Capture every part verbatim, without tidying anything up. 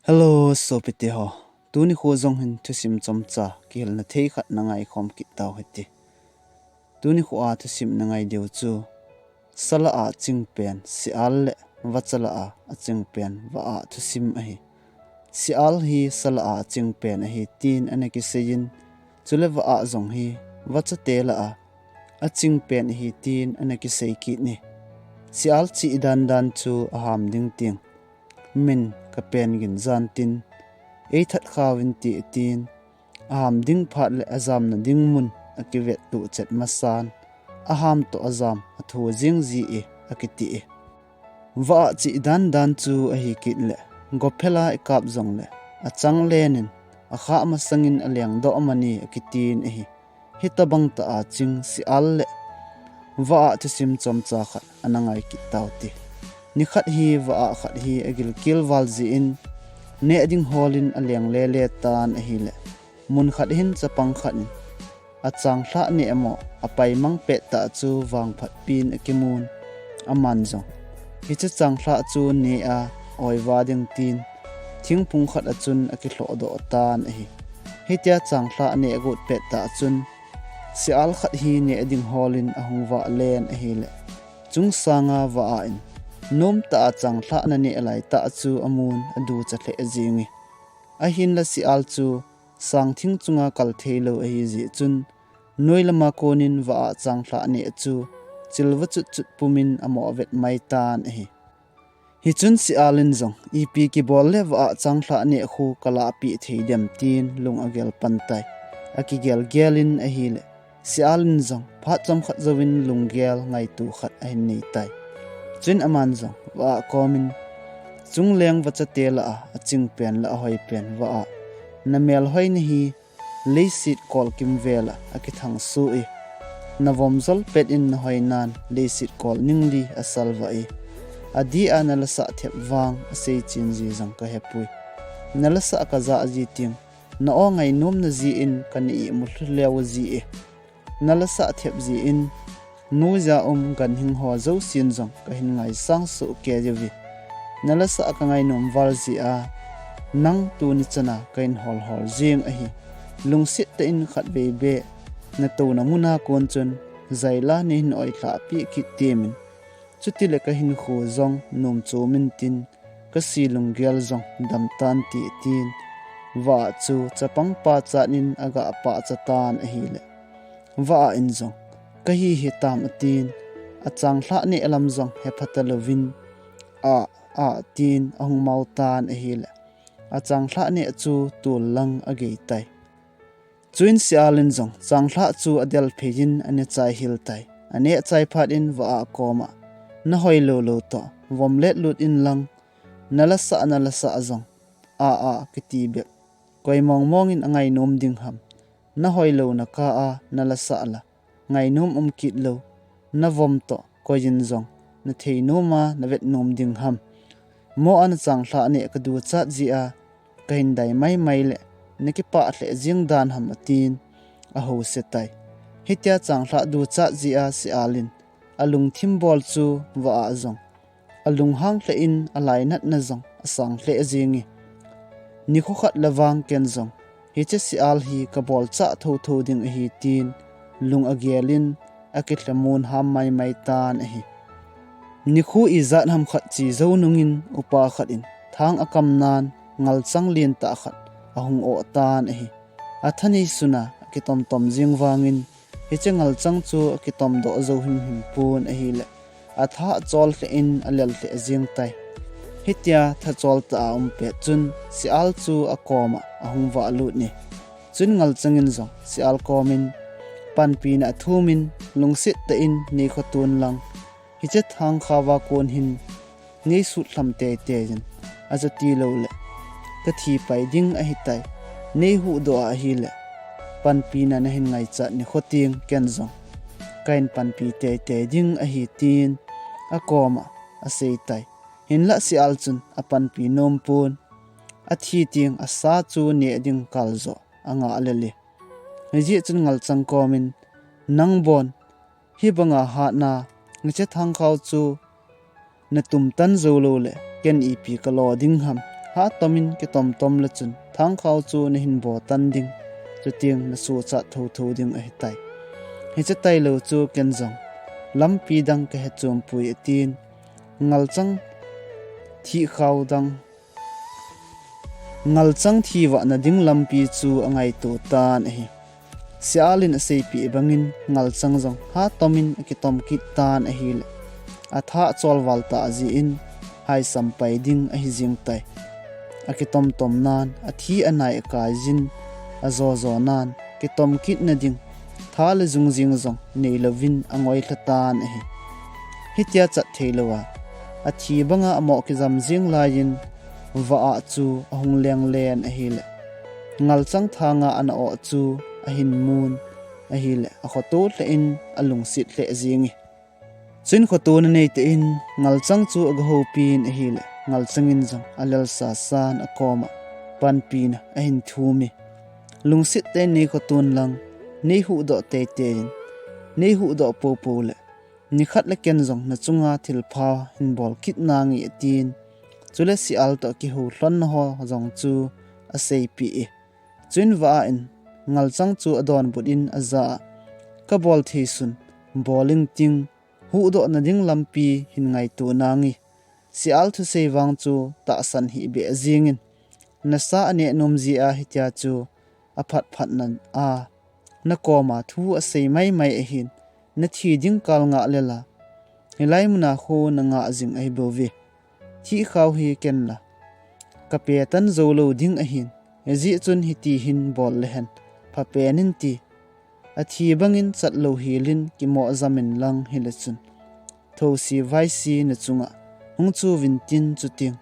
Hello, sopite ho. Tuni kho jong hin thusim chomcha kihilna thei khat na ngaikhom kit tau hite. Tuni kho a thusim na ngai diu chu, sala a ching pen sial le vacha la a aching pen va a thusim ahi. Sial hi sala a aching pen ahi tin ana kiseiyin, chule va a jong hi vacha te la a aching pen ahi tin ana kisei kit ni. Sial chih dan dan chu aham ding ting, min ka pen gin jan tin, ei that khauvin ti tin, aham ding phat le ajamna ding mun akivet tu chet masan, aham to ajam athu jing ji e akiti e. Va a chih dan dan chu ahi kit le, gophela i kap jong le, achang lenin, akha masangin aleng doh mani akitin ahi. Hitabang ta a ching sial le va a thusim chomcha khat ana ngai kit tau ti. Nikhat hi va a khat hi agilkel val ji in, neh ding holin aleng lele tan ahile, mun khat hin chapang khat in achang lhah neh mo apai mang pet ta chu vangphat pin akimun aman jong, hiche chang lhah chu neh a oiva ding tin, thingphung khat a chun akilhoh doh tan ahi. Hitia chang lhah neh agot pet ta chun, sial khat hi neh ding holin ahung vah len ahile, chung sanga va a in, nom ta a chang lhah na neh lai ta chu amun aducha lheh jing e. Ahinla sial chu sang thing chunga kal thei lou ahi ji chun, noi lama konin va a chang lhah neh chu chilva chut chut pumin amo vet mai tan ahi. Hichun sial in jong, ipi kibol le va a chang lhah neh khu kalah pi thei dem tin lung agel pan tai. Akigel gel in ahile, sial in jong phat chomkhat jouvin lunggel ngaitu khat ahin nei tai. Chuin aman jong va a komin, chung leng vacha te la a aching pen le ahoi pen va a, na mel hoina hi leiset kol kimvel a akithang su e. Na vom jol pet in na hoi nan leiset kol ning li asalva e. Adih a na lasah thep vang asei chen ji jong kahepui. Na lasah kajah ji ting, na o ngainom na ji in kana ihmu lhu leu ji e. Na lasah thep ji in, nuija um ganhing ho jousen jong kahin ngaisang soh kei uve. Na lasah kangainom val ji a, nang tuni chana kahin hol hol jing ahi. Lungset tah in khatvei beh natouna muna kon chun, jaila neihin oilhah pi kit temin. Chutile kahinkho jong nom chom intin, kasi lunggel jong dam tan ti tin, va a chu chapang pachat in aga pahcha tan ahile, va a in jong, kahi hitam atin, achang lhah neh lam jong hepha talouvin, a, a tin ahung mau tan ahile, achang lhah neh chu tol lang agei tai. Chuin sial in jong chang lhah chu adel phei in aneh chai hel tai. Aneh chai phat in va a koma, na hoi lou lou toh vom let lut in lang, na lasah na lasah jong, a a kiti bep, koi mong mong in angainom ding ham? Na hoi louna kah a na lasah la, ngainom um kit lou, na vom toh koi in jong na thei nom a na vet nom ding ham? Mo a na chang lhah neh kaduchat ji a, kahin dai mai mai le, na kipah lheh jing dan ham atin, ahou se tai. Hitia chang lhah duchat ji a sial in, alungthim bol chu va a jong, alunghang lheh in alainatna jong asang lheh jing e. Nikho khat le vang ken jong, hiche sial hi kabol chah thotho ding ahi tin, lung agel in, akilhamun ham mai mai tan ahi. Nikho ijat ham khat chi jou nungin upa khat in thang akam nan ngalchang lentah khat ahung oh tan ahi. Athanei suna akitom tom jing vangin, hiche ngalchang chu akitom doh jou him him pon ahile, atha achol lheh in alel lheh jing tai. Hitia tha chol tah a um pet chun sial chu akoma ahung vah lut e. Chun ngalchang in jong sial komin panpina athumin, lungset tah in nei kho tun lang, hiche thangkhao a kon hin nei sut lham tei tei in, aja ti lou le, kathi pai ding ahi tai. Nei huhdoh ahile, panpina nahin ngaichat nikho teng ken jong kahin panpi tei tei ding ahi tin, akoma asei tai. Hinlah sial chun apanpi nom pon, athi teng asa chu neh ding kal joh angah lel e. Hijeh chun ngalchang komin, nang bon, hibanga hatna, hiche thangkhao chu natum tan jou lou le, ken ipi kalo ding ham? Hatomin kitomtom le chun Thangkhao chu nahin bo tan ding, chuteng nasochat thotho ding ahitai. Hiche tailou chu ken jong lampi dang kahe chompoi atin, Ngalchang thi khao dang, Ngalchang thi vahna ding lampi chu angaito tan ahi. Sial in aseipeh bangin Ngalchang jong hatomin akitom kit tan ahile, atha acholval tah jeh in haisam pai ding ahi jeng tai. Akitomtom nan, athi anai akai jin, ajo jo nan, kitom kitna ding tha le jung jeng jong neilouvin angoi lha tan ahi. Hitia chat theilouva athi banga amoh kijam jeng laiyin, vah a chu ahung leng len ahile, Ngalchang thanga ana oh chu ahin mun ahile, akhoto lheh in alungset lheh jenge. Chuin khotona neitah in Ngalchang chu aga houpin ahile, Ngalchang in jong alelsa san akoma panpina ahin thume. Lungset tah in nei khoton lang, nei huhdoh teitei in, nei huhdoh poupou le, nikhat le ken jong nachunga thilpha hin bol kit nange atin, chule Sial toh kihou lhonna ho jong chu aseipeh e. Chuin vah a in Ngalchang chu adonbut in aja a, kabol thei sun bol ing ting, huhdohna ding lampi hin ngaito nange. Sial thusei vang chu tahsan hih beh jengin, nasa aneh nom jeh a hitia chu aphat phatna a nakoma thu asei maimai ahin, nathi ding kal ngah lela hilai muna khu nangah jing ahibouve. Thi khao hi ken la kape tan joulou ding ahin, hijeh chun hiti hin bol lehen phapen in ti. Athi bangin chatlou helin kimoh jam in lang hile chun, Thousi Vaisi nachunga hung chu vintin, chuteng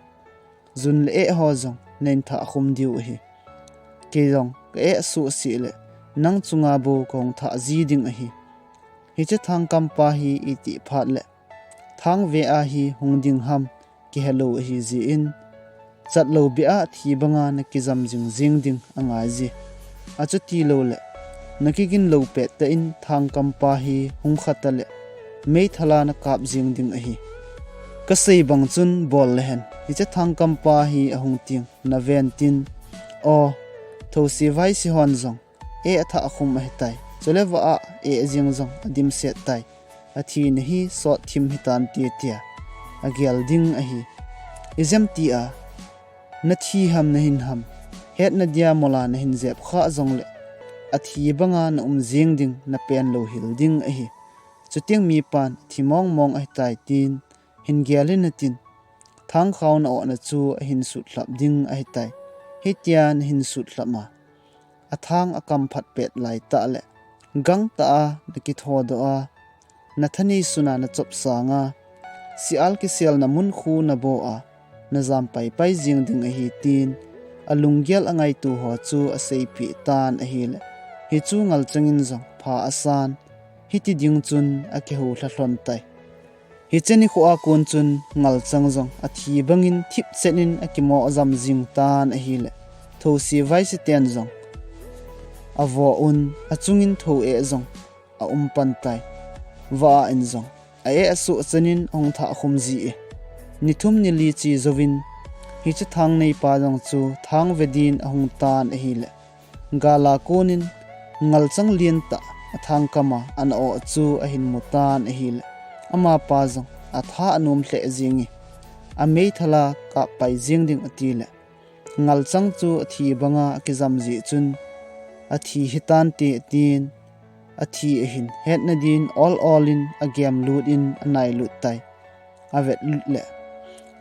jun le eh ho jong nahin thah khum diu ahi. Kei jong ka eh suhsih le nang chunga bou kahung thah ji ding ahi. Hiche Thangkampa hi itih phat le Thangve a hi hung ding ham kihelou ahi jeh in, chatlou beh a thi banga nakijam jing jeng ding angaije. Achuti louleh nakigin lou pettah in Thangkampa hi hung khata le meithal a nakap jeng ding ahi. Kasei bang chun bol lehen, hiche Thangkampa hi ahung teng naven tin. O, Thousi Vaisi hon jong eh athah khum ahitai. Chule vah a eh jeng jong adimset tai. Athina hi sot thim hitante tia agel ding ahi. Ijemtia nathi ham nahin ham, hetna dia mola nahin jep khah jongle, athi banga naum jeng ding, napen louhel ding ahi. Chuteng mipan thi mongmong ahitai tin hin gel in atin, Thangkhao na-ohna chu ahin sutlhap ding ahitai. Hitia nahin sutlhap a, athang akamphat pet laitah le gangtah a nakithodoh a, nathanei suna nachop sanga, Sial kiselna mun khu nabo a najam paipai jeng ding ahi tin, alunggel angaito ho chu aseipeh tan ahile, hichu Ngalchang in jong pha asan, hiti ding chun akihou lhalhon tai. Hiche nikho a kon chun Ngalchang jong athi bangin thipchet in akimoh jam jing tan ahile, Thousi Vaisi ten jong avo un, achungin thou eh jong aum pan tai. Vah a in jong a-eh asuh chan in ahung thah khum ji e. Ni thum ni li che jouvin hiche thang neipa jong chu thang ve din ahung tan ahile, gal a kon in Ngalchang lentah athang kam a ana-oh chu ahin mu tan ahile, amapa jong atha anom lheh jenge, ameithal a kap pai jeng ding atile, Ngalchang chu athi banga akijam jeh chun, athi hitante atin, athi ahin hetna din ol ol in agem lut in anailut tai. Avet lut le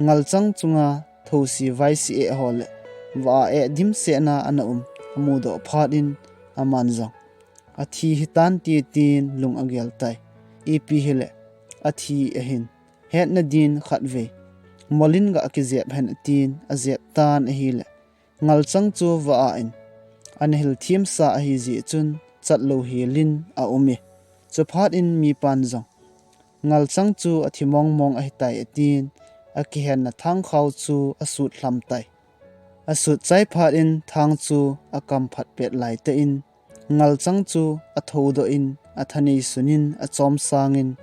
Ngalchang chunga Thousi Vaisi eh ho le vah a eh dimset na ana um amudoh phat in, aman jong athi hitante tin lung agel tai. Ipi hile athi ahin, hetna din khatvei mol in ga kijep hen atin, ajep tan ahile, Ngalchang chu vah a in ana hilthemsa ahi jeh chun chatlou hel in aum e. Chuphat in mipan jong Ngalchang chu athi mongmong ahitai atin, akihenna Thangkhao chu asutlham tai. Asut chai phat in thang chu akamphat pet laitah in, Ngalchang chu athoudoh in, athanei sun in, achom sang in,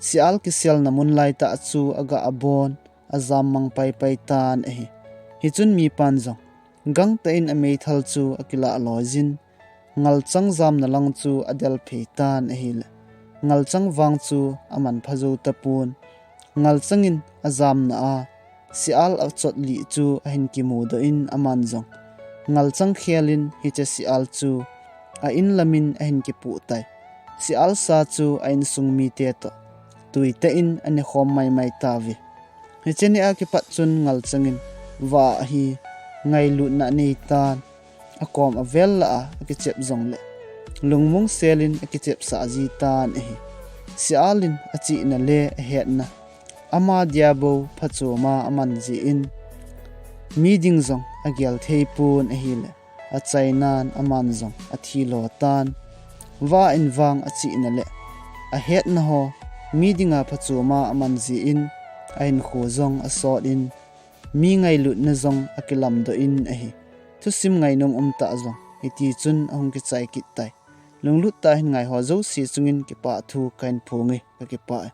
Sial kiselna mun laitah chu aga abon, ajam mang paipai tan ahi. Hichun mipan jong gangtah in ameithal chu akilah loijin, ngalchang jamna lang chu adel phei tan ahile, ngalchang vang chu aman pha jou tapon. Ngalchang in ajamna a sial achot lih chu ahin kimudoh in aman jong ngalchang khel in hiche sial chu a inlam in ahin kipuh tai. Sial sa chu a insung mite toh tuitah in anekhom maimai tauve. Hiche ni a kipat chun ngalchang in vah hi ngailutna anei tan, akom avel lah a akichep jongle lungmong sel in akichepsah ji tan ahi. Sial in achihna le ahetna ama dia bou phachoma aman jeh in, mi ding jong agel thei pon ahile, achainan aman jong athi lo tan. Vah in vang achihna le ahetna ho mi dinga phachoma aman jeh in, ahinkho jong asot in, mi ngailutna jong akilamdoh in ahi. Thusim ngainom umtah jong hiti chun ahung kichai kit tai. Lunglut tah a hin ngaiho jouse chungin kipah thu kahin phonge, kakipah e.